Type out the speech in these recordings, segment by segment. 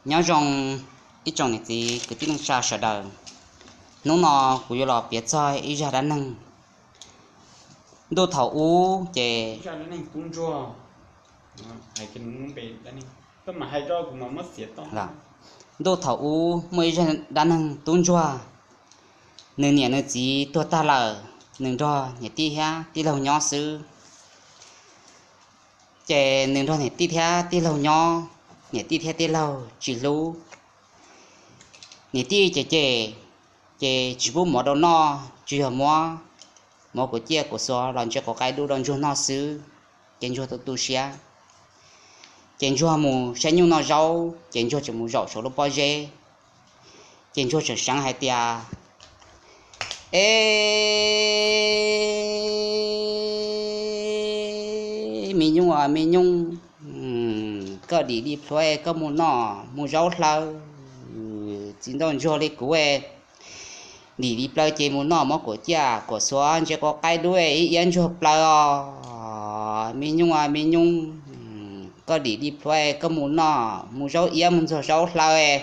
Nyob zoo ib tsoom niam txiv kwv tij neej tsa sawv daws. Hnub no kuv yuav los piav txog ib zaj dab neeg. Ntuj thaum ub ces, ntuj thaum ub muaj ib zaj dab neeg tub ntsuag. Nws niam nws txiv tuag tag lawm, nws nrog niam tij thiab tij laug nyob xwb. Ces nws nrog niam tij thiab tij laug nyob, niam tij thiab tij laug tsis hlub. Niam tij ces cem, ces tsis pub mov rau noj, tsuas yog muab mov kuam ciaj kuam xuav los ntse quav qaib dub rau ntsuag noj xwb. Ces ntsuag tu tu siab, ces ntsuag mus saib nyuj noj zaub, ces ntsuag tseem mus zaum saum lub pob zeb. Ces ntsuag tseem seev hais tias, E, me nyuj a me nyuj, koj dim li plhuav koj mus noj mus zaub hlaws, txiv ntxawm ntsuag li kuv, dim li plawv ces mus noj mov kuam ciaj kuam xuav ntse quav qaib dub ib iab ntsuag plaws os. Me nyuj a me nyuj, koj dim li plhuav koj mus noj mus zaub iab mus ntxuag zaub hlaws,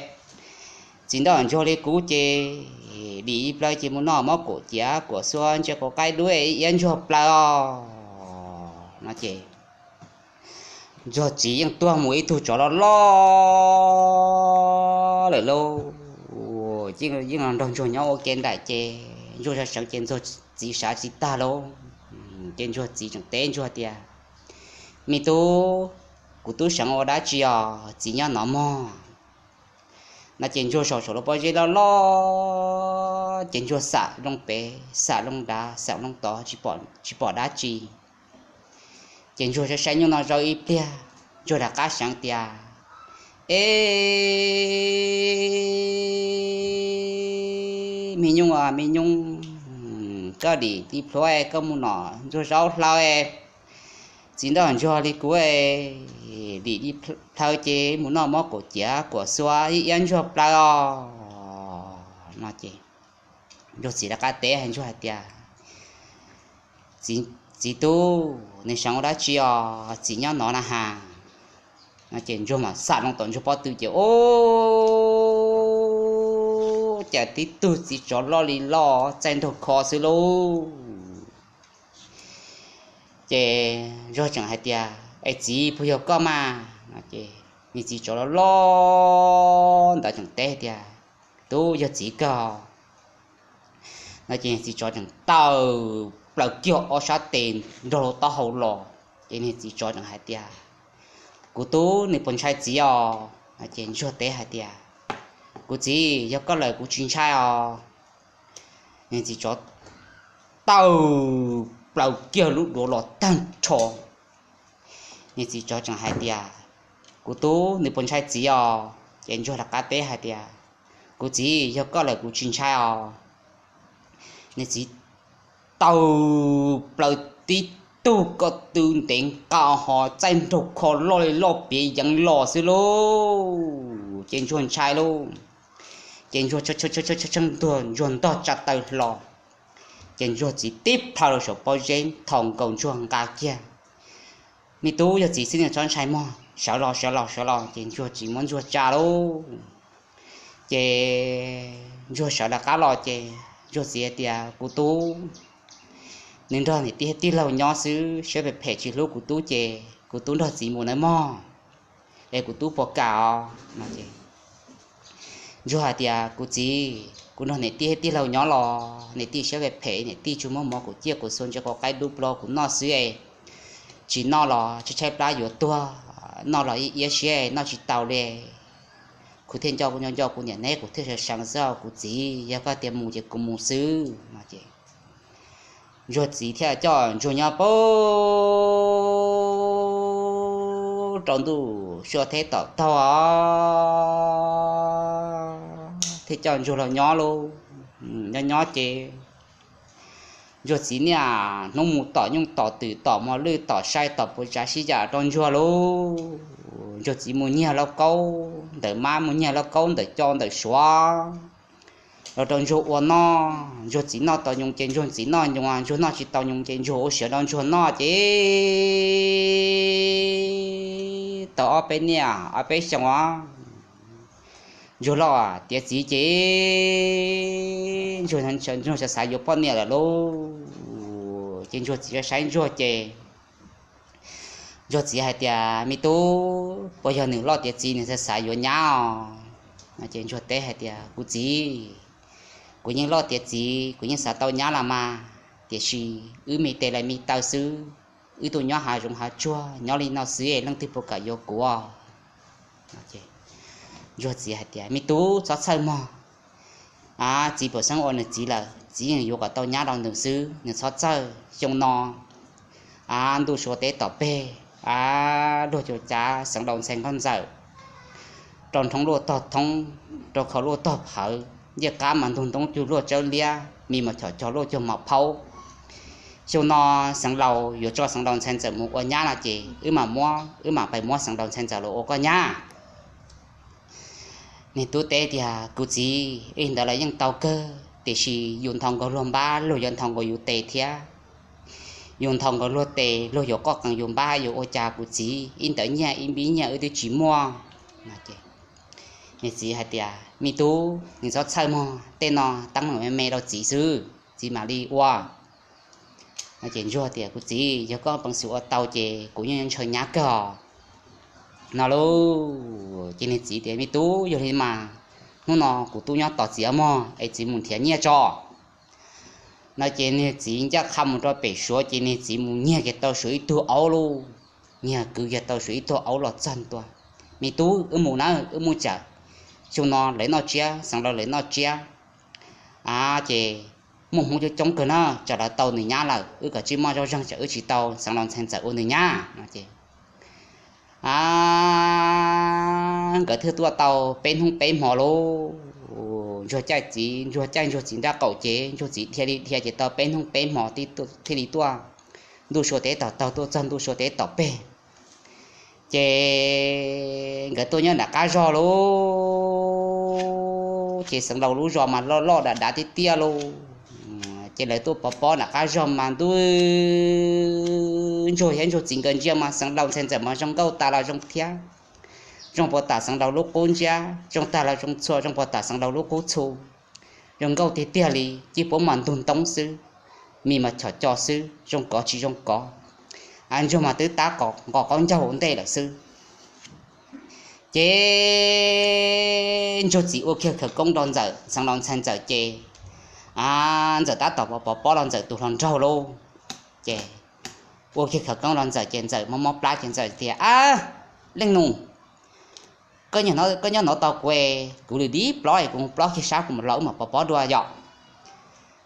txiv ntxawm ntsuag li kuv ces dim li plawv ces mus noj mov kuam ciaj kuam xuav ntse quav qaib dub ib iab ntsuag plaws os. No ces ntsuag txiv yeej tuag mus ib tug tsov loj loj lawm lauj. Yeej nrog ntsuag nyob ua ke nraim ces ntsuag sawv seev ces ntsuag txiv xav tsis tag lauj. Ces ntsuag txiv tseem teb ntsuag tias, Me tub, kuv tub seev ua dab tsi os, txiv nyob nov mog. No ces ntsuag zaum saum lub pob zeb loj loj, ces ntsuag xam loo pem xam loo dav xam loo tod tsis pom dab tsi. Ces ntsuag saib saib nyuj noj zaub ib pliag, ntsuag rov qab seev tias, E, me nyuj a me nyuj, koj dim li plhuav koj mus noj ntxuag zaub hlaws, txiv ntxawm ntsuag li kuv, dim li plawv ces mus noj mov kuam ciaj kuam xuav ib iab ntsuag plaws os. No ces ntsuag txiv rov qab teb hais ntsuag hais tias, Txiv tub, nws seev ua dab tsi os, txiv nyob nov na has. No ces ntsuag mam xam loo tom ntsuag pob tw ces ub, cas tib tug txiv tsov loj li loj txaij nraug kho xwb lauj. Ces ntsuag tseem hais tias, Es txiv, puas yog koj mas? No ces niag txiv tsov loj loj ntawd tseem teb tias, Tub, yog txiv kawg. No ces niag txiv tsov tseem taw plaws kiag ob sab tes nrog lub taub hau los, ces niag txiv tsov tseem hais tias, Kuv tub, nws puas ntshai txiv os? No ces ntsuag teb hais tias, Kuv txiv, yog koj lawm kuv tsis ntshai os. Niag txiv tsov taw plaws kiag lub duav los tag nrho. Niag txiv tsov tseem hais tias, Kuv tub, nws puas ntshai txiv os? Ces ntsuag rov qab teb hais tias, Kuv txiv, yog koj lawm kuv tsis ntshai os. Niag txiv taw plaws tib tug ko tw ntev nqa ho txaij nraug kho loj li loj piav yeev los xwb lauj. Ces ntsuag ntshai lauj. Ces ntsuag tshee ntsuag ntog tsa taw hlo. Ces ntsuag txiv tib plhaw rau saum pob zeb nthos nkaus ntsuag nqa kiag. Me tub, yog txiv xwb niag txhob ntshai mog, sawv los sawv los sawv los. Ces ntsuag txiv muab ntsuag tsa lauj. Ces ntsuag sawv rov qab los ces ntsuag txiv hais tias, Kuv tub, nws nrog niam tij tij laug nyob xwb, siab phem phem tsis hlub kuv tub ces kuv tub nrog txiv mus nawb mog, es kuv tub puas kam os? No ces ntsuag hais tias, Kuv txiv, kuv nrog niam tij tij laug nyob los niam tij siab phem phem, niam tij tsuas muab mov kuam ciaj kuam xua ntse quav qaib dub plo kuv noj xwb es tsis noj los tshaib tshaib plab yuav tuag, noj los ib iab siab noj tsis tau li. Kuv thiaj nco nco kuv niam neb kuv thiaj sawv seev xwb os kuv txiv, yog koj tias mus ces kuv mus xwb. No ces ntsuag txiv thiaj coj ntsuag nyob puag rau ntuj sua theb tom taug os, thiaj coj ntsuag los nyob lauj. Nyob nyob ces ntsuag txiv niaj hnub mus tom nyuj tom twm tom mos lwj tom sai tom puas tsav sib yam rau ntsuag lauj. Ntsuag txiv mus nyiag lauj kaub ntawm mab mus nyiag lauj kaub ntawm co ntawm suav los rau ntsuag ua noj. Ntsuag txiv noj tau nyoos ces ntsuag txiv noj nyoos, ntsuag noj tsis tau nyoos ces ntsuag ua siav rau ntsuag noj ces tau ob peb niaj ob peb xyoos os. Ntsuag loj tiav txiv ces Ntsuag, Ntsuag xav yuav poj niam lawm lauj. Ces Ntsuag txiv saib Ntsuag ces Ntsuag txiv hais tias, me tub, puas yog nws loj tiav txiv nws xav xav yuav nyab os? Ces Ntsuag teb hais tias, kuv txiv, kuv yeej loj tiav txiv, kuv yeej xav tau nyab los mas, tiam sis wb me tes lawv me taw xwb, wb tuaj nyob hav zoov hav tsuag nyob li no xwb es leej twg puas kam yuav kuv? Ntsuag txiv hais tias, me tub, txhob txhawj mog. Txiv puas xeeb ua nws txiv lawm, txiv yeej yuav kom tau nyab rau nws xwb, nws txhob txhawj. Xyoo no ntuj sua teb tom peg, luag cav cav xeev laus ntxhais nkauj ntxawm, rau nrhoob luaj tog thoob, rau khau luaj tog phawv, ncej qab mas ntug ntoob cug luaj tsawb liab, me mas chom cog luaj cug mos phaub. Xyoo no xeev laus yuav tso xeev laus ntxhais ntxawm mus ua nyab no ces wb mam muab, wb mam pais muab xeev laus ntxhais ntxawm los ua koj nyab. Niag tub teb tias, kuv txiv, li ntawd los yeej tau kawg, tiam sis yus nthos nkaus luag npab luag yuav nthos nkaus yus tes thiab. Yus nthos nkaus luag tes luag yuav qoj qees yus npab, yuav ua cas kuv txiv, li ntawd nyiaj li npib nyiaj wb twb tsis muaj. Niag txiv hais tias, me tub, nws txhob txhawj mog, tej no teeb meem me me rau txiv xwb, txiv mam li ua. Ces Ntsuag tias, kuv txiv, yog koj peev xwm ua tau ces kuv yeej ntshaw nyab kawg os, no lauj. Ces niag txiv tias, me tub, yog li mas hnub no kuv tub nyob tos txiv mog es txiv mus nrhiav nyiaj tso. No ces niag txiv ncaj qha mus rau pem suav ces niag txiv mus nyiag kiag tau suav ib tug aub lauj, nyiag kwv kiag tau suav ib tug aub los txog ntua, me tub, wb mus na, wb mus tawm, xyoo no lawv noj tsiab, xeev laus lawv noj tsiab, ces muaj hmoob coob coob kawg na, tsam lawv tau nws nyab lawm wb kom tsij moj zoj zeeg tsam wb tsis tau xeev laus ntxhais ntxawm ua nws nyab no ces nkawd thiaj tuaj tau peb hnub peb hmo lauj. Ntsuag caij txiv, Ntsuag caij Ntsuag txiv nrab qaum ces Ntsuag txiv dhia li dhia ces tau peb hnub peb hmo thiaj li tuaj ntuj sua teb tom taug tuaj txog ntuj sua teb tom peg. Ces nkawd tuaj nyob nram qab zog lauj, ces xeev laus lub zos mas loj loj dav dav tiag tiag lauj. Ces lawv tuaj pov pob nram qab zog mas ntuj, Ntsuag thiab Ntsuag txiv nkawd ntsia mas xeev laus ntxhais ntxawm mas zoo nkauj tas los zoo thiab. Zoo puas tam xeev laus lub qub ntsiab, zoo tag los zoo txhua, zoo puas tam xeev laus lub qub txhu. Zoo nkauj tiag tiag li, cib puab mas ntug ntoob xwb, mis mas chom co xwb, zoo kov tsis zoo kov. Ntsuag mas twb tab nqos qaub ncaug ua ntej lawm xwb. Ces Ntsuag txiv ua kiag khawv koob rau Ntxawm, xeev laus ntxhais Ntxawm ces Ntxawm tab tom pov pob rau Ntxawm tus hluas nraug lauj. Ces ua kiag khawv koob rau Ntxawm ces Ntxawm mob mob plab ces Ntxawm tias, ab, leej nus, koj nyob no tos kuv, kuv lim dib plob es kuv mus plob kiag sab kuv mam los wb mam pov pob dua yom.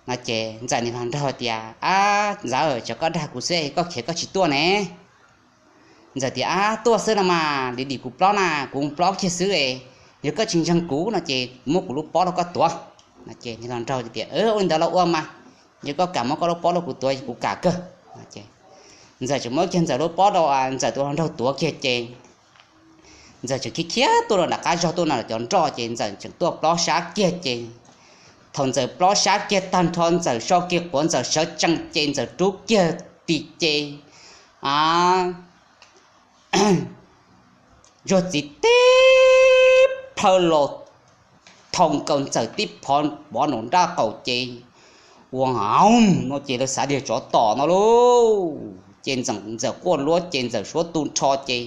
No ces Ntxawm niag hluas nraug tias, ab Ntxawm, tsam koj dag kuv xwb koj khiav koj tsis tuaj ne. Ntxawm tias, ab, tuaj xwb no mas, lim dim kuv plob na, kuv mus plob kiag xwb, yog koj tsis ntseeg kuv no ces kuv muab kuv lub pob rau koj tuav. No ces niag hluas nraug tias, ua li ntawd los ua mas, yog koj kam muab koj lub pob rau kuv tuav kuv kam kawg. Ntxawm tseem muab kiag Ntxawm lub pob rau Ntxawm tus hluas nraug tuav kiag ces Ntxawm tseem khiav khiav tuaj rau nram qab zog tuaj no cov nroj ces Ntxawm tseem tuaj plob sab kiag ces thaum Ntxawm plob sab kiag tag nrho Ntxawm so kiag quav Ntxawm sawv tsees ces Ntxawm rub kiag tis ces Ntsuag txiv tib plhaw los thoo nkaus Ntxawm tib phov pov nraum nrab qaum ces ua aub no ces lawv xav tias tsov tom no lauj. Ces Ntxawm quaj luab ces Ntxawm suab tu nrho ces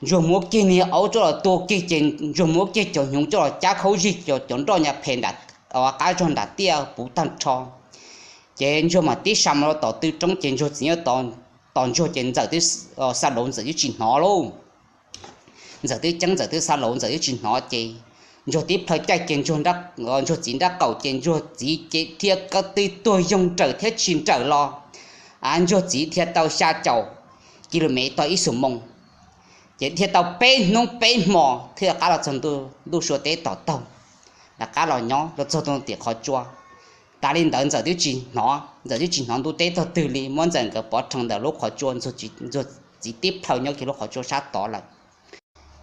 Ntsuag muab kiag niag aub coj los tua kiag ces Ntsuag muab kiag cov hnyuv coj los cab khaub zig cov nroj nyab phem nram qab zog nram tiaj puv tag nrho. Ces Ntsuag mam tib sa mus rau tom tw roob ces Ntsuag txiv nyob tos Ntsuag ces Ntxawm twb xa lauv Ntxawm twb tsis hnov lauj. Ntxawm twb ceeb Ntxawm twb xa lauv Ntxawm twb tsis hnov ces Ntsuag tib plhaw caij kiag Ntsuag txiv nrab qaum ces Ntsuag txiv ces dhia ko tw tuag yoog nrawm thiab tsis nrawm los Ntsuag txiv dhia tau xya caum ki lu mev tog ib xuab moos. Ces dhia tau peb hnub peb hmo thiaj qab los txog ntuj sua teb tom taug, rov qab los nyob los txog tim qhov tsua. Tas li ntawd Ntxawm twb tsis hnov, Ntxawm twb tsis hnov ntuj teb tog twg li, muab Ntxawm nkawd pov rhees ntawm lub qhov tsua, Ntsuag txiv tib plhaw nyob kiag lub qhov tsua sab tod lawm.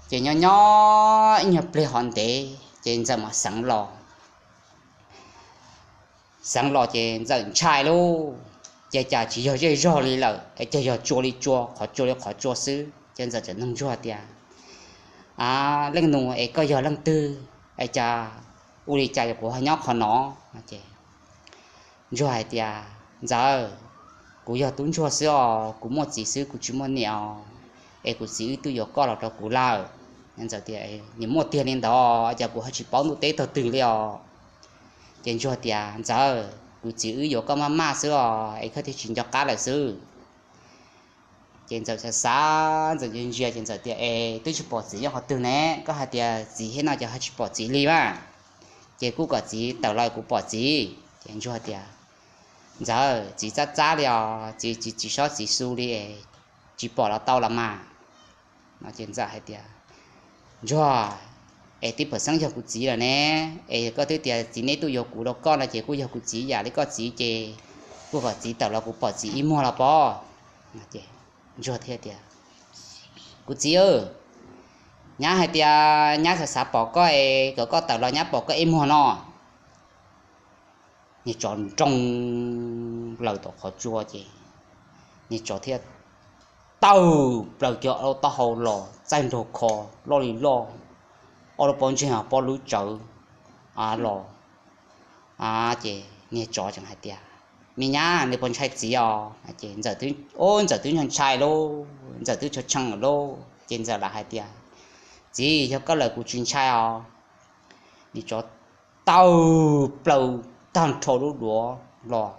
Ces nyob nyob ib nyuag pliag ho ntev ces Ntxawm mam xeev los. Xeev los ces Ntxawm ntshai lauj, ces cas tsis yog zej zog li lawm es ces yog tsua li tsua, qhov tsua li qhov tsua xwb. Ces Ntxawm txawm nug Ntsuag tias, leej nus es koj yog leej twg? es cas ua li cas kuv ho nyob qhov no? Ces Ntsuag hais tias, Ntxawm, kuv yog tub ntsuag xwb os, kuv muaj txiv xwb kuv tsis muaj niam os, es kuv txiv wb twb yuav koj los rau kuv lawm. Ntxawm tias, Nws muaj tiag li ntawd, cas kuv ho tsis paub ntuj teb tog twg li os? Ces Ntsuag tias, Ntxawm, kuv txiv wb yuav koj maj maj xwb os, es koj thiaj tsis nco qab lawm xwb. Ces Ntxawm xav xav, Ntxawm ntsia ntsia ces Ntxawm tias, Es twb tsis pom txiv nyob qhov twg ne? Koj hais tias txiv thiab no ces ho tsis pom txiv li mas. Ces kuj kom txiv tawm los kuv pom txiv. Ces Ntsuag tias, Ntxawm, txiv txab txab li os, txiv txiv txiv sob txiv xu li, tsis pom los tau los mas. No ces Ntxawm hais tias, Ntsuag, es tib pam xeeb yog kuv txiv lawm ne, es koj twb tias txiv neb tuaj yuav kuv rau koj no ces kuj yog kuv txiv yam li koj txiv ces kuj kom txiv tawm los kuv pom txiv ib muag los pob. Ntsuag thiaj tias, Kuv txiv, nyab hais tias nyab xav xav pom koj es kom koj tawm los nyab pom koj ib muag no. Niag tsov nroo plaws tom qhov tsua ces niag tsov thiaj tawg plaws kiag ob lub taub hau los txaij nraug kho loj li loj, ob lub pob ntseg pob lwb tsawv los. Ces niag tsov tseem hais tias, Me nyab, nws puas ntshai txiv os? Ces Ntxawm twb, Ntxawm twb ntshai ntshai lauj, Ntxawm twb tshee tshee lawm lauj. Ces Ntxawm lam hais tias, Txiv, yog koj lawm kuv tsis ntshai os. Niag tsov tawg plaws tag nrho lub duav los.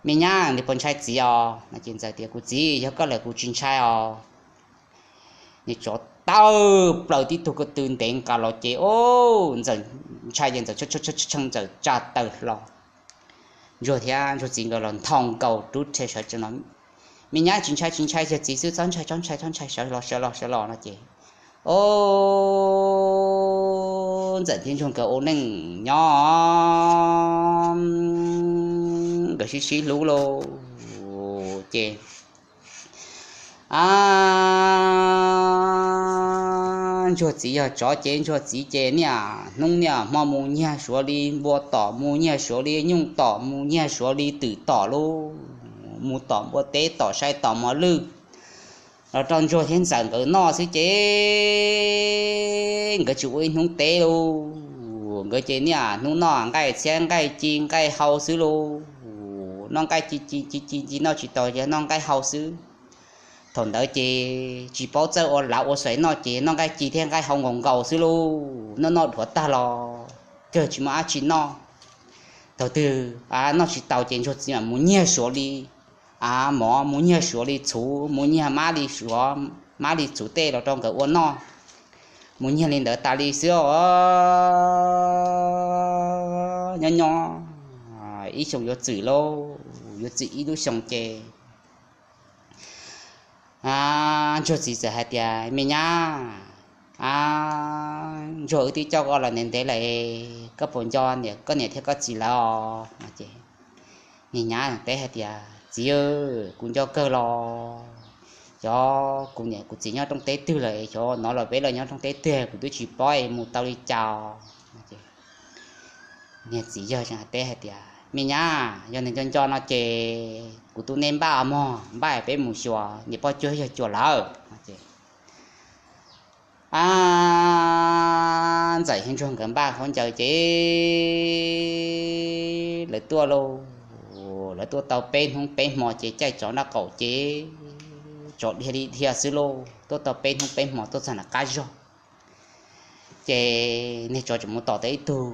Me nyab, nws puas ntshai txiv os? Ces Ntxawm tias, Kuv txiv, yog koj lawm kuv tsis ntshai os. Niag tsov tawg plaws tib tug ko tw ntev nqa los ces, o, Ntxawm ntshai ces Ntxawm tshee tshee Ntxawm tsa taw hlo. Ntsuag thiab Ntsuag txiv nkawd los nthos nkaus rub rhe sawv tsees los, Me nyab, tsis ntshai tsis ntshai, yog txiv xwb, txhob ntshai txhob ntshai txhob ntshai, sawv los sawv los sawv los no ces, o, Ntxawm thiab Ntsuag nkawd ua neej nyob nkawd sib sib hlub lauj. Ces Ntsuag txiv yog tsov ces Ntsuag txiv ces niaj hnub niaj hmo mus nyiag suav li npua tom, mus nyiag suav li nyuj tom, mus nyiag suav li twm tom lauj, mus tom npua teb tom sai tom mos lwj los rau Ntsuag thiab Ntxawm nkawd noj xwb ces nkawd tsis ua ib hnub teb lauj. Nkawd ces niaj hnub noj nqaij txhiab nqaij ci nqaij hau xwb lauj. Noj nqaij ci ci ci ci ci noj tsis tau ces noj nqaij hau xwb. Thaum ntawd ces tsis paub txawj ua lav ua xais noj ces noj nqaij ci thiab nqaij hau nkaus nkaus xwb lauj. Noj noj dhuav tag los kawg tsis muaj dab tsi noj. Thaum twg noj tsis tau ces Ntsuag txiv mam mus nyiag suav li mov, mus nyiag suav li txhuv, mus nyiag mab li suav, mab li txhuv tej los rau nkawd ua noj. Mus nyiag li ntawd tas li xwb os. Nyob nyob ib xyoos yuav txwm lauj, yuav txwm ib lub xyoos ces Ntsuag txiv txawm hais tias, Me nyab, Ntsuag wb twb coj koj los ntev ntev lawm, koj puas nco niam, koj niam thiab koj txiv lawv os? No ces niag nyab teb hais tias, Txiv, kuv nco kawg los, xyov kuv niam kuv txiv nyob rooj teb twg lawm, xyov no los peb los nyob rooj teb twg kuv twb tsis paub es mus tau li cas. Niag txiv yawg teb hais tias, Me nyab, yog nws nco nco no ces kuv tu nej npaj mog, npaj peb mus xyuas niam poj cuag yawg cuas lawm. Ntxawm thiab Ntsuag nkawd npaj khaub ncaws ces lawv tuaj lauj. Lawv tuaj tau peb hnub peb hmo ces caij tsov nraub qaum ces tsov dhia li dhia xwb lauj. Tuaj tau peb hnub peb hmo tuaj txog nram qab zog ces niag tsov tseem mus tom tau ib tug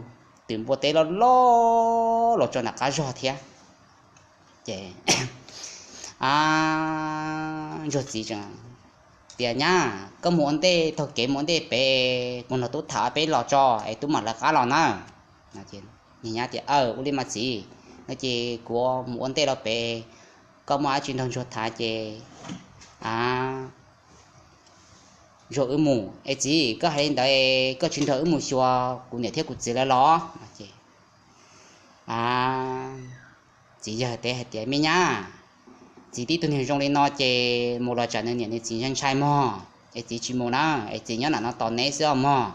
twm npua teb loj loj los tso nram qab zog thiab. Ces Ntsuag txiv tseem tias, Nyab, koj mus ua ntej taug kev mus ua ntej pem, kuv nrog tub tham peb los tso es tub mam lawv qab los na. Niag nyab tias, Aw, ua li mas txiv, no ces kuv mus ua ntej los pem, koj muaj dab tsi nrog Ntsuag tham ces Ntsuag wb mus. Es txiv, koj hais li ntawd koj tsis nrog wb mus xyuas kuv niam thiab kuv txiv lawv los? Txiv yawg teb hais tias, Me nyab, txiv tib tug niag zoo li no ces mus los tsam nws niam nws txiv ntshai ntshai mog, es txiv tsis mus na, es txiv nyob nram no tos neb xwb os mog.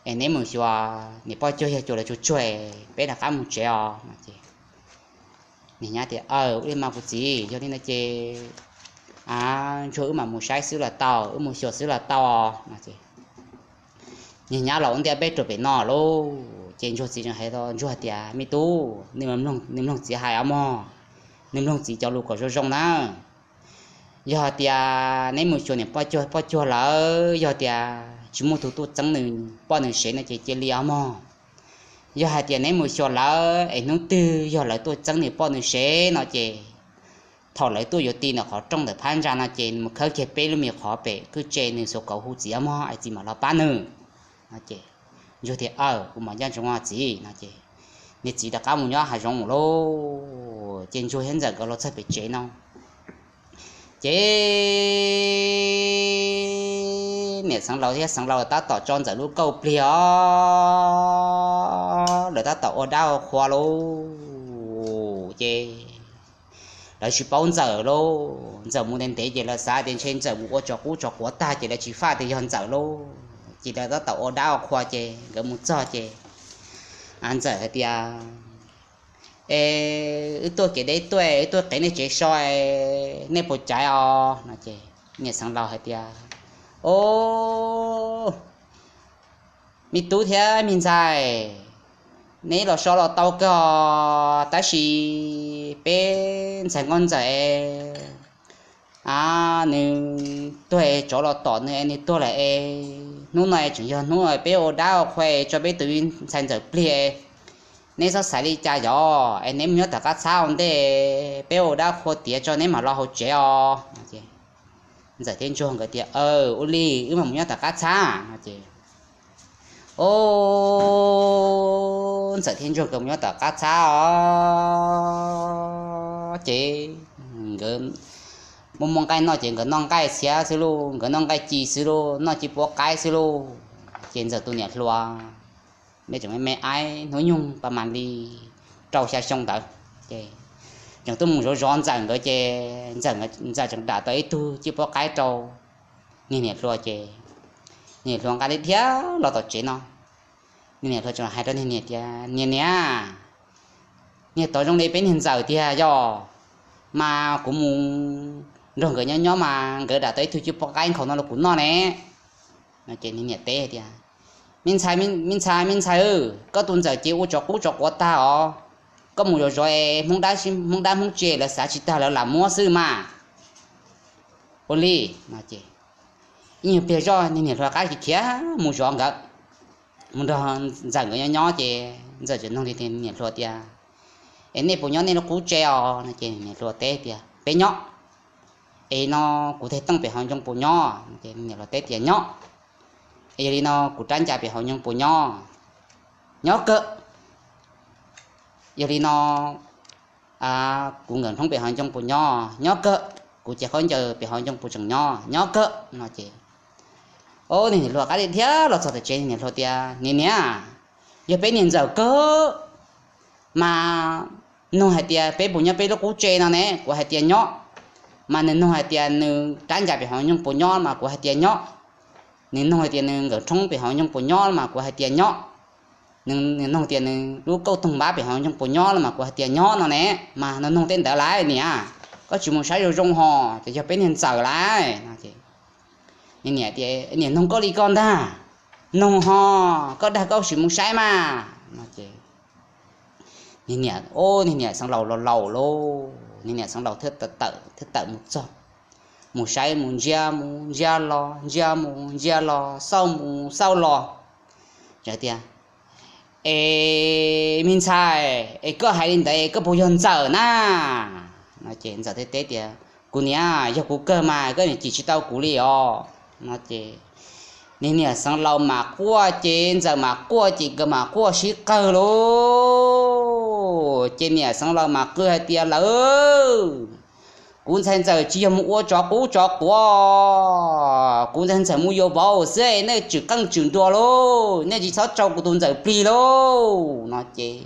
Es neb mus xyuas niam poj cuag yawg cuas lawv tsuag tsuag, peb rov qab mus tsev os. Niag nyab tias, Aw, ua li mas kuv txiv, yog li no ces Ntsuag wb mam mus saib xwb los tau, wb mus xyuas xwb los tau os. niag nyab los ua ntej peb rau pem no lauj. Ces Ntsuag txiv tseem hais rau Ntsuag tias, Me tub, nws mloog txiv hais os mog, nws mloog txiv cov lus kom zoo zoo na. Yog hais tias neb mus xyuas niam poj cuag lawm, yog tias tsis muaj tus tuaj txeeb nws poj nws sev no ces cia li os mog. Yog hais tias neb mus xyuas lawm es hnub twg yog lawv tuaj txeeb nws poj nws sev no ces thaum lawv tuaj yuav ti ntawm qhov rooj ntawm phab ntsa no ces mus khawb kiag peb lub me qhov pem kwj tse nws xuas kauv hu txiv os mog, es txiv mam los pab nws no ces Ntsuag tias, Aw, kuv mam nco ntsoov txiv no ces niag txiv rov qab mus nyob hav zoov lauj. Ces Ntsuag thiab Ntxawm nkawd los txog pem tsev no ces niam Xeev Laus thiab Xeev Laus tab tom tso Ntxawm lub kauj plig os, lawv tab tom ua dab ua qhua lauj. Ces lawv tsis paub Ntxawm lauj, Ntxawm mus ntev ntev ces lawv xav tias ntshe Ntxawm mus ua tsov qub tsov quav tag ces lawv tsis faj tias yog Ntxawm lauj, ces lawv tab tom ua dab ua qhua ces nkawd mus txog ces Ntxawm hais tias, Es wb tuaj kev deb tuaj, wb tuaj qiv nej tsev so, nej puas caiv os no ces niam Xeev Laus hais tias, Os, me tub thiab me ntxhais, neb los so los tau kawg os, tab sis peb ntxhais Nkauj Ntxawm es nws tuag es tsov los tom nws es nws tuag lawm es hnub no es tseem yog hnub peb ua dab ua qhua es tso peb tus ntxhais Ntxawm plig es neb txhob xav li cas yom, es neb mus nyob tom qab txhab ua ntej, peb ua dab qhua tiav tso neb mam los hauv tsev os. Ntxawm thiab Ntsuag nkawd tias, Aw, ua li wb mam mus nyob tom qab txhab no ces, o, Ntxawm thiab Ntsuag nkawd mus nyob tom qab txhab os ces nkawd muaj muaj nqaij noj ces nkawd noj nqaij txhiab xwb lauj, nkawd noj nqaij ci xwb lauj, noj ci puab qaib xwb lauj. Ces Ntxawm tus niam hluas, me tseem me me aib hnub nyoog pas mas li rau xya xyoo ntawd, ces tseem tuaj mus zov zov Ntxawm nkawd ces Ntxawm, Ntxawm tseem dam tau ib tug ci puab qaib rau niag niam hluas ces niam hluas nqa li dhia los tom tsev no. Niag niam hluas tseem hais rau niag niam tias, Niam niam, niag tod zoo li peb niag Ntxawm tiag yog, mas kuv mus nrog nkawd nyob nyob mas nkawd dam tau ib tug ci puab qaib nkhaus no los kuv noj ne. No ces niag niam teb tias, Me ntxhais, me ntxhais, me ntxhais, koj tus Ntxawm ces ua tsov qub tsov quav tag os, koj mus zov zov es Hmoob dab Hmoob tsi lawv xav tsis tag lawv lam muab xwb mas. Ua li no ces ib nyuag pliag zoj niag niam hluas rov qab khiav mus zov nkawd, mus nrog Ntxawm nkawd nyob nyob ces Ntxawm tseem nug niag niam hluas tias, Es nej puas nyob nej lub qub tse os? No ces niam hluas teb tias, Peb nyob. Es no kuv teg tooj pem hauv ncoo puas nyob? Niam hluas teb tias, Nyob. Es yog li no kuv rab ncas pem hauv ncoo puas nyob? Nyob kawg. Yog li no kuv nkawm nrhoob pem hauv ncoo puas nyob? Nyob kawg. Kuv cev khaub ncaws pem hauv ncoo puas tseem nyob? Nyob kawg no ces, o, niag niam hluas rov qab dhia los txog tom tsev, niam hluas tias, Niam niam, yog peb niag Ntxawm kawg mas nug hais tias peb puas nyob peb lub qub tse no ne, kuv hais tias nyob. Mas nws nug hais tias nws rab ncas pem hauv ncoo puas nyob mas kuv hais tias nyob. Nws nug hais tias nws nkawm nrhoob pem hauv ncoo puas nyob mas kuv hais tias nyob. Nws nug tias nws lub kauj toog npab pem hauv ncoo puas nyob los mas kuv hais tias nyob no ne. Mas nws nug tej ntawd lawm niam, koj tsis mus saib zoo zoo hos ces yog peb niag Ntxawm lawm no ces niam nug koj li koj ntag, nug hos koj dag koj sim mus saib mas no ces niag niam, o, niag niam xeev laus laus lauj, niag niam xeev laus thiaj tawm, thiaj tawm mus txog, mus saib mus ntsia mus ntsia los ntsia mus ntsia los xauj mus xauj los, tias, Es me ntxhais, es koj hais li ntawd es koj puas yog Ntxawm na? No ces Ntxawm thiaj teb tias, Kuv niam, yog kuv kawg mas koj niam cim tsis tau kuv li os. No ces niag niam xeev laus mas quaj ces Ntxawm mas quaj ces nkawd mas quaj sib qawg lauj. Ces niam xeev laus mas qw hais tias, Lawv, kuv ntxhais Ntxawm tsis yog mus ua tsov qub tsov quav, kuv ntxhais Ntxawm mus yuav vauv xwb, nej tswm qeej tswm nruas lauj, nej tsis txhob tso kuv tus Ntxawm plig lauj. No ces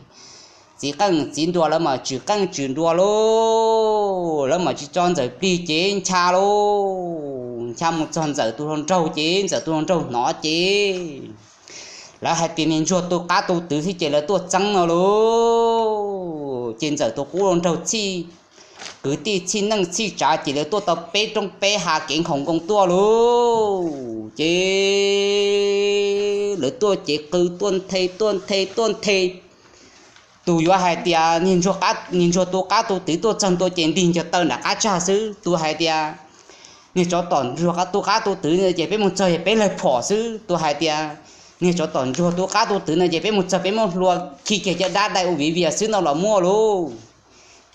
txiv qeej txiv nruas lawv mas tswm qeej tswm nruas lauj, lawv mas tsis tso Ntxawm plig ces ncha lauj, ncha mus txog Ntxawm tus hluas nraug ces Ntxawm tus hluas nraug hnov ces lawv hais tias niag Ntsuag tu qab tu twv thiab ces lawv tuaj txeeb no lauj. Ces Ntxawm tus qub hluas nraug txhij kwv tij txhij neej txhij tsav ces lawv tuaj tau peb roob peb hav kev nkhaus nkoos tuaj lauj. Ces lawv tuaj ces qw tuaj nthe tuaj nthe tuaj nthe. Tus yuav hais tias niag ntsuag tu qab tu twv tuaj txog ntua ces ntig ncaws taw nram qab tsag xwb. Tus hais tias niag tsov tom ntsuag tu qab tu twv no ces peb mus txog ces peb laig phom xwb. Tus hais tias niag tsov tom ntsuag tu qab tu twv no ces peb mus txog peb muab hlua khi kiag caj dab dai ua viv vias xwb no los muaj lauj.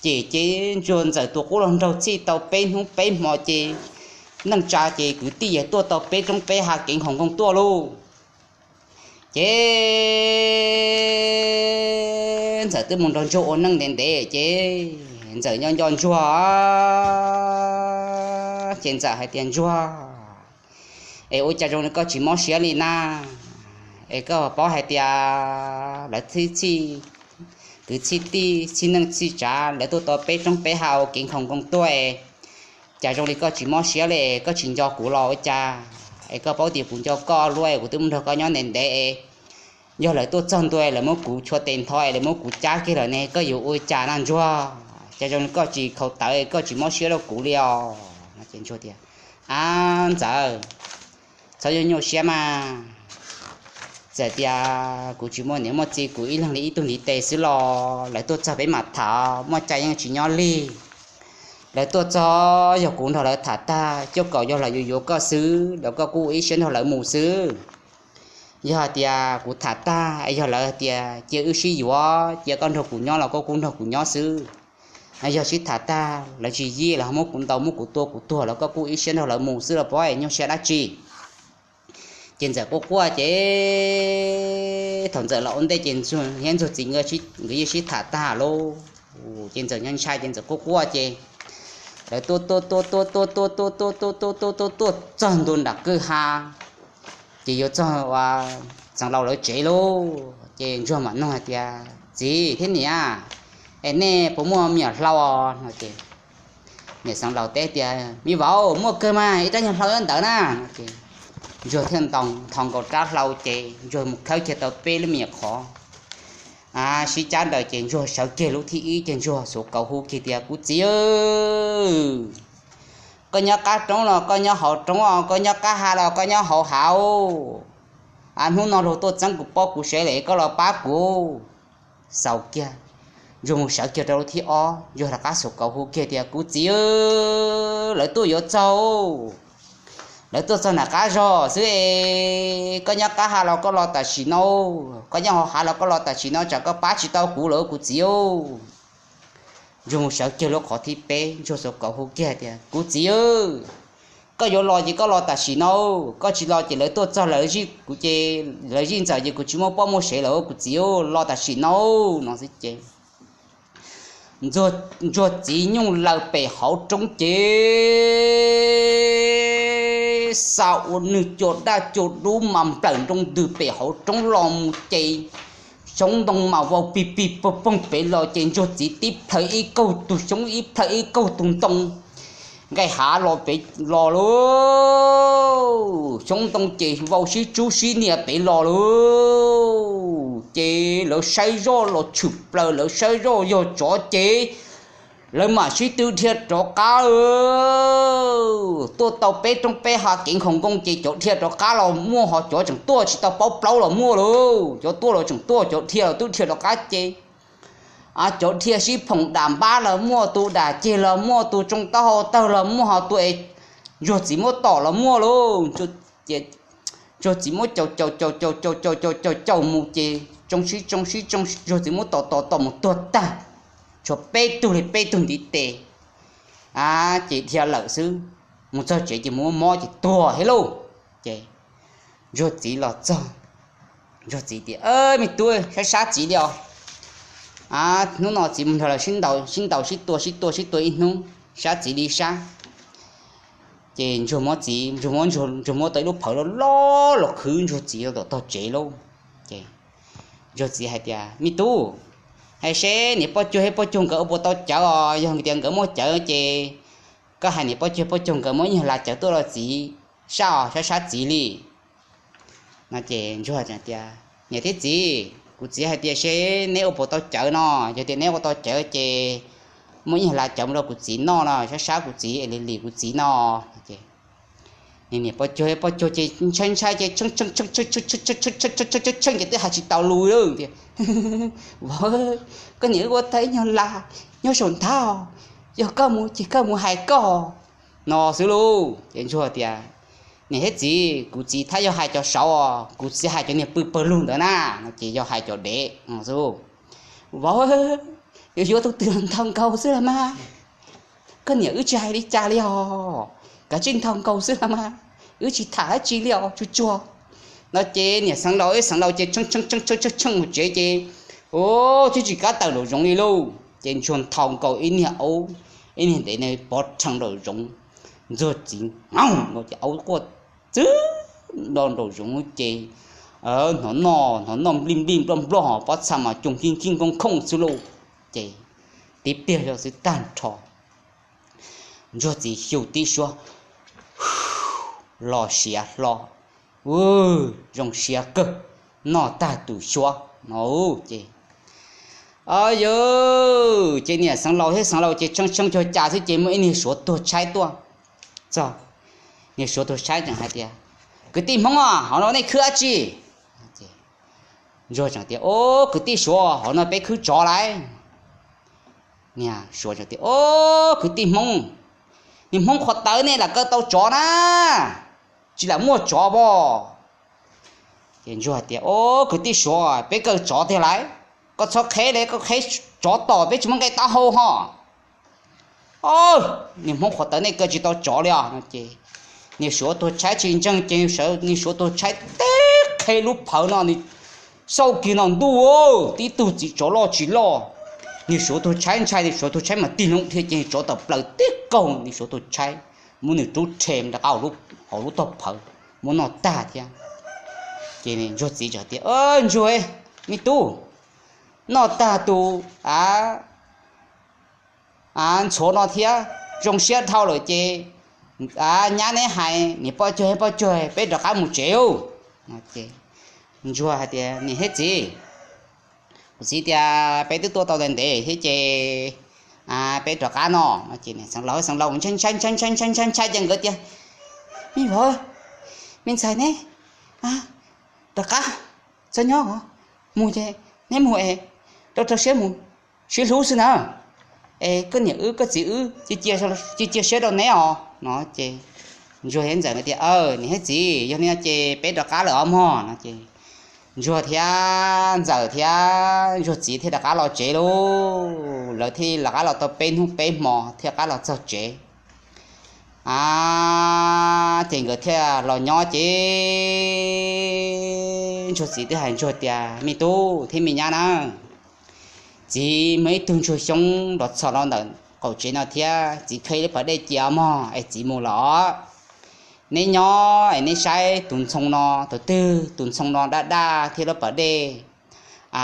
Ces ces ntsuag ntxawm tus qub los nraug txhij tau peb hnub peb hmo ces neej tsa ces kwv tij yeej tuaj tau peb roob peb hav kev nkhaus nkoos tuaj lauj. Ces ntxawm twb mus nrog ntsuag ua neej ntev ntev ces ntxawm nyob nco ntsuag ces ntxawm hais tias ntsuag, es ua cas zoo li koj tsis mob siab li na? Es koj paub hais tias lawv txhij txhij, kwv txhij tij txhij neej txhij tsav lawv tuaj tau peb roob peb hav kev nkhaus nkoos tuaj, cas zoo li koj tsis mob siab li, koj tsis nco kuv los ua cas? Es koj paub tias kuv nco koj luaj, kuv twb mus nrog koj nyob ntev ntev, yog lawv tuaj txog ntua lawv muab kuv chua tes ntho es lawv muab kuv cab kiag lawm ne, koj yuav ua cas na ntsuag? Cas zoo li koj tsis khaus tawv, koj tsis mob siab rau kuv li os? Ab ntxawm, txhob yuav nyuaj siab mas. Txawm tias kuv tsis muaj niam muaj txiv, kuv ib leeg li ib tug ntiv tes xwb los lawv tuaj txog peb mam tham, muaj cas yeej tsis nyob lig. Lawv tuaj txog yog kuv nrog lawv tham tag, cuaj kaum yog lawv yuav yuav koj xwb los koj kuj ua ib siab nrog lawv mus xwb. Yog hais tias kuv tham tag es yog lawv hais tias cia wb sib yuav, cia koj nrog kuv nyob los koj kuj nrog kuv nyob xwb. Yog sib tham tag lawv tsis yij los muab kuv ntaus muab kuv tua kuv tuag los koj kuj ib siab nrog lawv mus xwb los puas nyuaj siab dab tsi? Ces ntxawm quaj quaj ces thaum ntxawm los ua ntej ces ntsuag thiab ntsuag txiv nkawd yeej sib tham tag lauj. Ces ntxawm ntshai ntshai ces ntxawm quaj quaj ces lawv tuaj tuaj tuaj tuaj tuaj tuaj tuaj tuaj tuaj tuaj tuaj tuaj tuaj txog ntua nram kwj ha, ces yuav txog ua Xeev Laus lawv tsev lauj. Ces ntsuag mam nug hais tias, txiv thiab niam, es nej puas muaj me nyuam hlau os? No ces niam Xeev Laus teb tias, me vauv, muaj kawg mas, ib rab nyuag hlau nyob ntawd na. No ces ntsuag thiaj nto nkaus rab hlau ces ntsuag mus khawb kiag tau peb lub me nyuam qhov sib cab ntawd ces ntsuag sawv kiag lub thib ib ces ntsuag xuas kauv hu kiag tias, kuv txiv, koj nyob qab roob los koj nyob hauv roob os, koj nyob qab hav los koj nyob hauv hav, hnub no luag tuaj txeeb kuv pob kuv sev lawm, koj los pab kuv. Xaus kiag, ntsuag mus sawv kiag rau lub thib ob, ntsuag rov qab xuas kauv hu kiag tias, kuv txiv, lawv tuaj yuav txog, lawv tuaj txog nram qab zog xwb es, koj nyob qab hav los koj los tam sim no, koj nyob hauv hav los koj los tam sim no, tsam koj pab tsis tau kuv lawm kuv txiv. Ntsuag mus sawv kiag lub qhov thib peb, ntsuag xuas kauv hu kiag tias, kuv txiv, koj yuav los ces koj los tam sim no, koj tsis los ces lawv tuaj txog lawv zij kuv ces lawv zij ntxawm ces kuv tsis muaj pob muaj sev lawm kuv txiv, los tam sim no. No xwb ces ntsuag txiv nyooj laws pem hauv roob ces xa ua nws cua daj cua dub mas nplawm nroo ntws pem hauv roob los mus ces xyoob ntoo mas vau pig pig poog poog pem los ces ntsuag txiv tib plhaw ib kaug tus xyoob ib plhaw ib kaug tus ntoo nqaij hav los pem los lauj. Xyoob ntoo ces vau sib tsub sib nias pem los lauj. Ces lawv saib zoj los tshwm plaws, lawv saib zoj yog tsov ces lawv mam sib tw dhia rov qab. Tuaj tau peb roob peb hav kev nkhaus nkoos ces cov dhia rov qab los muaj, ho cov tseem tuaj tsis tau paub plaub los muaj lauj. Cov tuaj los tseem tuaj, cov dhia los twb dhia rov qab ces cov dhia sib phoom dam npab los muaj, tus dam ceg los muaj, tus tsoo taub hau tawg los muaj, ho tus es ntsuag txiv muab tom los muaj lauj. Ntsuag txiv muab caum caum caum caum caum caum caum caum caum mus ces tsoo sib tsoo sib tsoo, ntsuag txiv muab tom tom tom mus tuag tag, tshuav peb tug li peb tug ntiv tes ces dhia lawm xwb. Mus txog tsev ces mus muab mob ces tuag thiab lauj. Ces ntsuag txiv los txog, ntsuag txiv tias, me tub, sab sab txiv li os. Hnub no txiv mus nrog lawv sib ntaus sib ntaus sib tua sib tua sib tua ib hnub, sab txiv li sab. Ces ntsuag muab txiv, ntsuag muab, ntsuag muab tau ib lub phawv loj loj los khwv ntsuag txiv rau tom tog tsev lauj. Ces ntsuag txiv hais tias, me tub, hais seb niam Poj Cuag thiab Poj Cuag nkawd ua puas tau cawv os, yog tias nkawd muaj cawv ces koj hais niam Poj Cuag Poj Cuag nkawd muab ib nyuag hla cawv tuaj rau txiv sab os, sab sab txiv li. No ces ntsuag tias, niam thiab txiv, kuv txiv hais tias seb neb ua puas tau cawv no, yog tias neb ua tau cawv ces muab ib nyuag hla cawv mus rau kuv txiv noj no, sab sab kuv txiv es lim lim kuv txiv no. Niam poj cuag poj cuag ces ntshai ntshai ces tsheej tsheej tsheej ces twb hais tsis tau lus li tias, Vauv, koj niam wb ua tau ib nyuag laj nyob saum nthab, yog koj mus ces koj mus hais koj no xwb lauj. Ces ntsuag tias, Niam thiab txiv, kuv txiv thiaj yog hais cov saud, kuv txiv hais cov niag pw pawg lug ntawd na. No ces yog hais cov dev no xwb. Vauv, yuav yuav tus twg los ntaus nkaus xwb los mas, koj niam wb tsis hais li cas li os, kav tsij ntaus nkaus xwb los mas, wb tsis tham dab tsi li os, tsuag tsuag. No ces niam xeev laus ib xeev laus ces tsheej tsheej tsheej tsheej mus tsev ces, ub, twb tsis kam tawm nraum zoov li lauj. Ces ntsuag ntaus nkaus ib niag aub, ib niag ntev ne pov rhees nraum zoov, ntsuag txiv nkaus ces aub quaj txwb nraum zoov ces hnov noj hnov noj nplij nplij nploj nploj, pob txha mas coog kij kij nkoob khooj xwb lauj. Ces tib pliag zoj xwb tag nrho, ntsuag txiv xyu tib suab, los siav hlo, ub, zoo siab kawg, noj tag tus xyuav no ces, o yawg, ces niam xeev laus thiab xeev laus ces tsheej tsheej cuag cas xwb ces muaj ib niag suav tuag tshaib tuaj txog. Niag suav tuag tshaib tseem hais tias, Kwv tij Hmoob, hauv no nej khwb dab tsi? Ntsuag tseem tias, Ub, kwv tij suav, hauv no peb khwb tsov lawm. Niag suav tias, Ub, kwv tij Hmoob, niag Hmoob qhuav tawv nej lam kaw tau tsov na, tsis lam muaj tsov pov. Ces ntsuag tias, Ub, kwv tij suav, peb kaw tsov tiag lawm, koj txhob qheb li, koj qheb tsov tom peb tsis muaj nqe taub hau ho. Niag Hmoob qhuav tawv nej kaw tsis tau tsov li os no ces, niag suav tuag tshaib tsis ntseeg ces niag suav tuag tshaib tib qhe lub phawv no, nws xauj kiag no ntuj, tib tug txiv tsov loj tsis loj. Niag suav tuag tshaib ntshai, niag suav tuag tshaib mas tig loo dhia ces tsov tawm plaws tib kaug, niag suav tuag tshaib muab nws rub rhe rov qab hauv lub tog phawv, muab noj tag thiab. Ces ntsuag txiv txawm tias, Ntsuag, me tub, noj tag tus a ntxhuav no thiab zoo siab dhau lawm ces, a, nyab neb hais niam poj cuag poj cuag, peb rov qab mus tsev lauj. Ntsuag hais tias, Niam thiab txiv, kuv txiv tias peb twb tuaj tau ntev ntev thiab ces peb rov qab no. Ces niam xeev laus xeev laus ntshai ntshai ntshai ntshai ntshai ntshai ces nkawd tias, Me vauv, me ntxhais neb, rov qab, txhob nyob, mus ces neb mus es rau rau siab mus, sib hlub xwb na. Es koj niam wb koj txiv wb cia cia siab rau neb os no ces ntsuag thiab ntxawm tias, Niam thiab txiv, yog li no ces peb rov qab lawm os mog no ces ntsuag thiab ntxawm thiab ntsuag txiv thiaj rov qab los tsev lauj. Lawv thiaj rov qab los tau peb hnub peb hmo thiaj rov qab los txog tsev. A, ces nkawd thiaj los nyob ces ntsuag txiv twb hais ntsuag tias, Me tub thiab me nyab na, txiv muaj ib tug ntsuag xyoob los txhom los ntawm qaum tsev no thiab, txiv khawb lub pas dej cia mog es txiv mus los. Neb nyob es neb saib tus ntxhoo no, tus twg tus ntxhoo no daj daj thiab lub pas dej, a,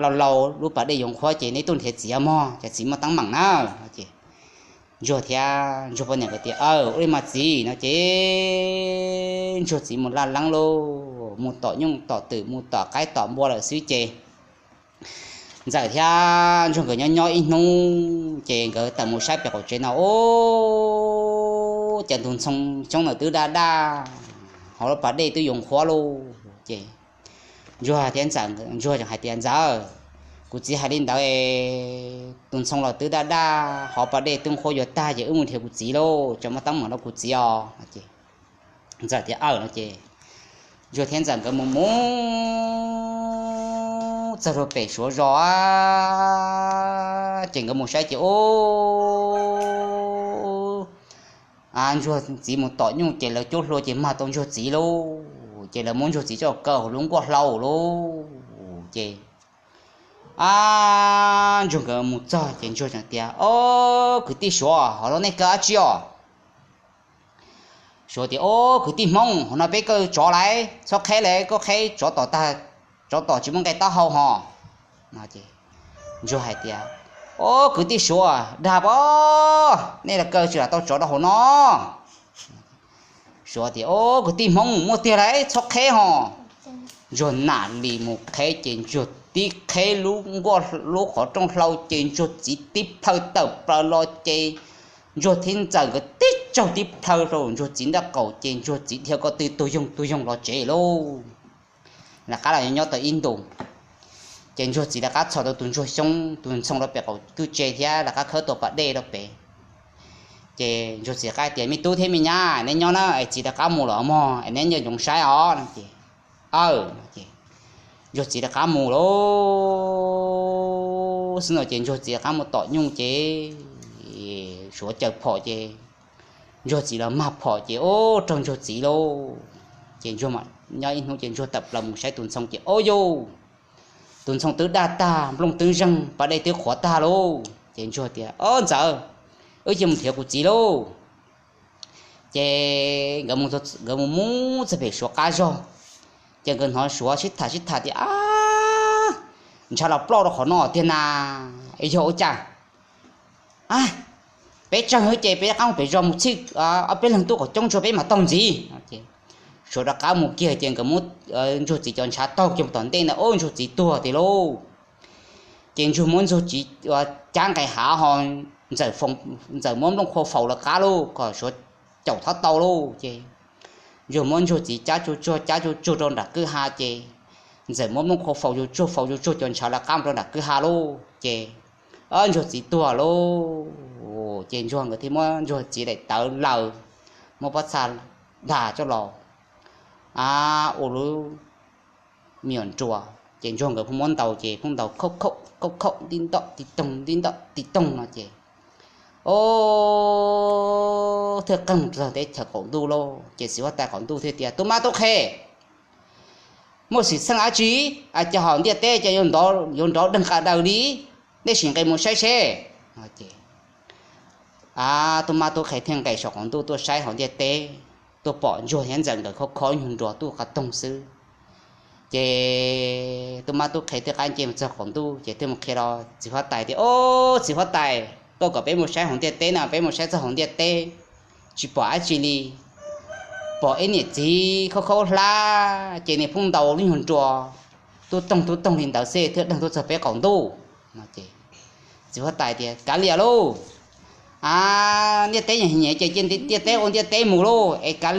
laus laus lub pas dej yuav qhuav ces neb tuaj nrhiav txiv mog, ces txiv muaj teeb meem na. Ntsuag thiab ntsuag poj niam nkawd tias, Ua li mas txiv no ces ntsuag txiv mus laj leeb lauj, mus tom nyuj tom twm mus tom qaib tom npua lawm xwb ces ntxawm thiab ntsuag nkawd nyob nyob ib hnub ces nkawd tawm mus saib pem qaum tsev no, ub, cas tus ntxhoo xyoob ntawd twb daj daj, hauv lub pas dej twb yuav qhuav lauj. Ces ntsuag thiab ntxawm, ntsuag hais tias, Ntxawm, kuv txiv hais li ntawd es tus ntxhoo los twb daj daj, hauv pas dej twb qhuav yuav tag ces wb mus nrhiav kuv txiv lauj, tseem muaj teeb meem rau kuv txiv os. Ntxawm tias, Aws no ces ntsuag thiab ntxawm nkawd mus mus txog rau pem suav zos, ces nkawd mus saib ces ub, ntsuag txiv mus tom nyuj ces lawv cuab hlua ces mag tau ntsuag txiv lauj, ces lawv muab ntsuag txiv coj kaw hauv lub nkuaj hlau lauj. Ces a, ntsuag nkawd mus txog ces ntsuag tias, Ob, kwv tij suav, hauv no nej kaw dab tsi os? Suav tias, Ob, kwv tij hmoob, hauv no peb kaw tsov lawm, txhob qheb lawm, koj qheb tsov tom tag, tsov tom tsis muaj nqe taub hau ho. Ntsuag hais tias, Ob, kwv tij suav, dag pov, nej los kaw tsis lam tau tsov rau hauv no. Suav tias, Ob, kwv tij hmoob, muaj tiag lawm, txhob qheb ho. Ntsuag nam li mus qheb ces ntsuag tib qheb lub nkuaj lub qhov rooj hlau ces ntsuag txiv tib plhaw tawm plaws los ces ntsuag thiab ntxawm nkawd tib raug tib plhaw rau ntsuag txiv nraub qaum ces ntsuag txiv dhia ko tw tug yoog tug yoog los tsev lauj. Lawv qab los nyob tau ib ntus, ces ntsuag txiv lawv qab txhos tau tus ntsuag xyoob tus ntxhoo rau pem qaum kwj tse thiab lawv qab khawb tau pas dej rau pem. Ces ntsuag txiv qab tias, Me tub thiab me nyab, neb nyob na es txiv lawv qab mus lawm mog es neb nco ntsoov saib os no ces, Aw no ces ntsuag txiv lawv qab mus lauj. Xwb no ces ntsuag txiv lawv qab mus tom nyuj ces suav caws phom ces ntsuag txiv los mag phom ces ub raug ntsuag txiv lauj. Ces ntsuag mam nyob ib hnub ces ntsuag tawm plaws mus saib tus ntxhoo ces, Ob yauj, tus ntxhoo twb daj tag, nplooj twb zeeg, pas dej twb qhuav tag lauj. Ces ntsuag tias, Ob ntxawm, wb cia mus nrhiav kuv txiv lauj. Ces nkawd mus mus txog pem suav qab zog, ces nkawd hnov suav sib tham sib tham tias, Ab, ntshav los ploj rau qhov no tiag na, es yog ua cas? Peb tsawg ces peb rov qab mus pem zos mus txhij ob peb leeg tuaj kom coob tsuag peb mam taug ntxiv. Suav rov qab mus kiag ces nkawd muab ntsuag txiv cov ntshav taug kiag mus tom ntej ntawd, ub, ntsuag txiv tuag tiag lauj. Ces ntsuag muab ntsuag txiv cab nqes hav ho ntxawm muab nplooj qhua faus lawv qab lauj kom suav caum txhob tau lauj. Ces ntsuag muab ntsuag txiv cab tsuag tsuag cab tsuag tsuag rau nram kwj ha ces ntxawm muab nplooj qhua faus tsuag tsuag faus tsuag tsuag cov ntshav lawv qab mus rau nram kwj ha lauj. Ces ntsuag txiv tuag lauj. Ces ntsuag nkawd thiaj muab ntsuag txiv daim tawv laws, muab pob txha dag coj los ua lub me nyuam nruas ces ntsuag nkawd pheej muab ntaus ces pheej ntaus khaub khaub khaub khaub, ntib ntom tiv toog ntib ntom tiv toog no ces, o, thiaj qeeg txog teb chaws qaum ntuj lauj. Ces txiv huab tais qaum ntuj thiaj tias, Tub mab tub qhe, muaj xwm txheej dab tsi, cas hauv ntiaj teb ces yuav nrov deeg qa daws li? Nej sim nqes mus saib seb. Tub mab tub qhe thiaj nqes saum qaum ntuj tuaj saib hauv ntiaj teb, tuaj pom ntsuag thiab ntxawm nkawd khob khob nyuag nruas tuaj qab toog xwb. Ces tub mab tub qhe thiaj qab nce mus txog qaum ntuj ces thiaj mus qhia rau txiv huab tais tias, Ob, txiv huab tais, koj kom peb mus saib hauv ntiaj teb no, peb mus saib txog hauv ntiaj teb tsis pom dab tsi li. Pom ib niam txiv khaub khaub hlab ces nws pheej ntaus lub nyuag nruas tub toog tub toog li ntawd xwb thiaj deeg tuaj txog peb qaum ntuj. Txiv huab tais tias, Kav liam lauj, ntiaj teb nyias nyias ces cia ntiaj teb ua ntiaj teb mus lauj, es kav